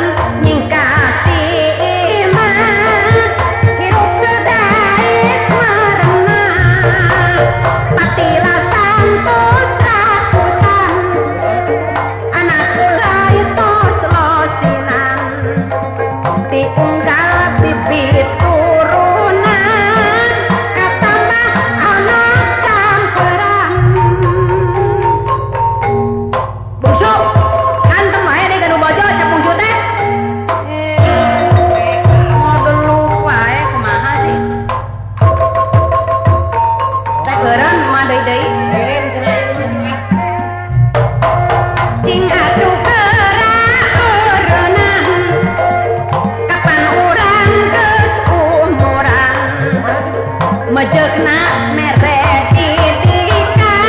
bosen nyingkati imah hirup teu daek merenah patila santos ratusan anak heula tos losinan tiunggal bibit turunan katambah anak samperan. Bungsu hantem wae deui ka nu bojo cek bungsu teh. Model wae kumaha sih? Teh eureun mah deui deui. Cing atuh geura eureunnan kapan urang geus umuran mejeukna mere didikan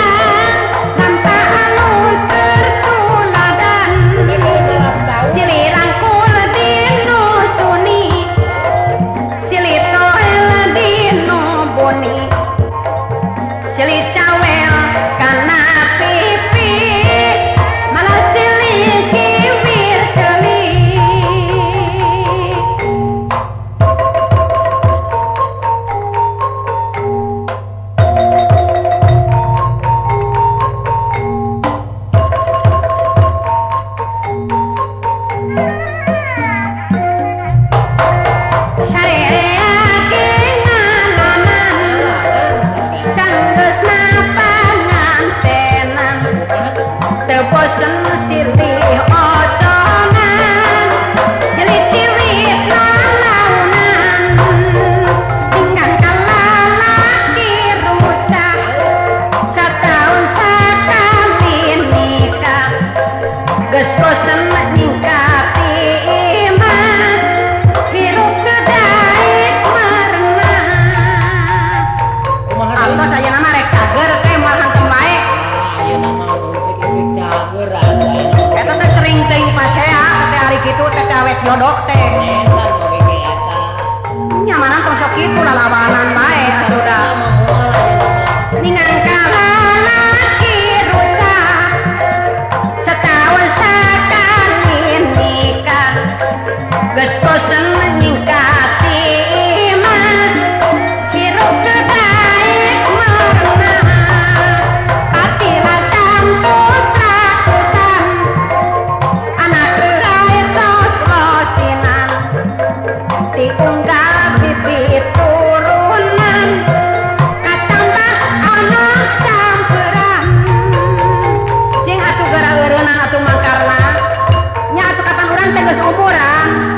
lampa alus keur tuladan silih rangkul dinu suni silih toel dinu buni silih cawel kana pipi malah silih kiwir ceuli. Sarerea ge ngalonan sanggeusna pangantenan teu bosen silih ocongan silih ciwit lalaunan tinggal kalalaki rucah sataun sakali nikah geus bosen nyingkati imah hirup teu daek merenah. Altos ayeuna mah rek cager teh moal hantem wae. Ayeuna mah leutik-leutik cager atuh. Eta teh sering teuing pasea teh hari kitu teh awet jodoh teh. Eta oge ge eta. Nyamanan tong sok kitu lalawanan bae atuh da. Ningangka lalaki rucah setaun sakali nikah geus bosen nyingkati imah hirup teu daek merenah patila santos ratusan anak heula tos losinan tiunggal bibit turunan katambah anak samperan. Cing atuh geura eureunnan atuh mangkarna nya atuh kapan urang teh geus umuran.